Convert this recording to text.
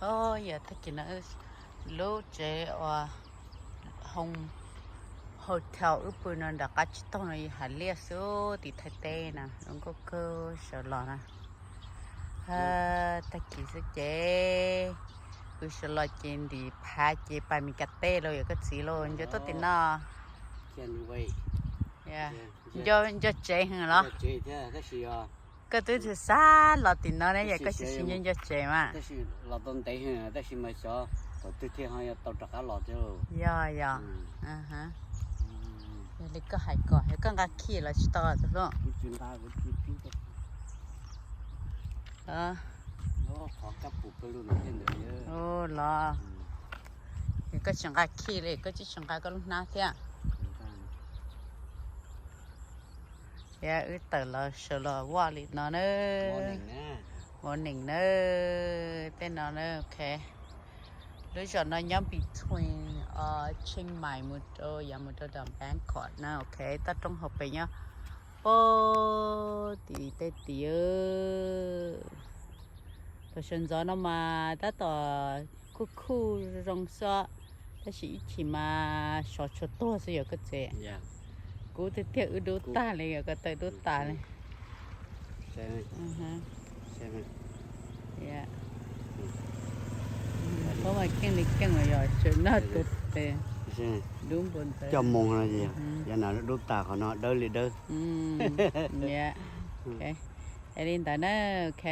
Yog tag kis no lub tsev uas hotel wb pw no nram qab tsib taug no yog hav liaj xwb tim Thaib teb na, zoo nkauj kawg sawv los na. Tag kis xwb ces wb sawv los ces ntim phav ces pais Mes Kas teb los yog koj txiv los nco tuaj tim no. Nco tsev heev los? Koj twb tsis xav los tim no ne, yog koj tsis nco nco tsev mas. Los tau ntev heev tab sis mas xyov thaum twg thiaj ho yuav tau rov qab los thiab. Yog yog. Yog li koj hais kom, yog koj nqa khi los tsis tau tus hlub? Los, yog koj tsis nqa khi li koj tsis nqa koj lub hnab thiab. Yog wb tawm los sawv los vaj li no na. Morning na, tej no na, ok. Lub zos no nyob between Chiang Mai mus rau, yog mus rau tom Bangkok na, ok. Toj roob hauv pes nyob pem tim tej tid. Thaum sawv ntxov no mas tab tom khuj khuj zoo xwb, tab sis ib chim mas sov tshuav tuag xwb yog koj txiv. Kub tiag tiag, wb dub tag li, yog koj tawm dub tas li. Kub mas keej li keej yog tseem noj tus tes dub npua ntawd. Coj moo no, yog na, dub tas qhov no dawb li dawb. Es li ntawd na, ok.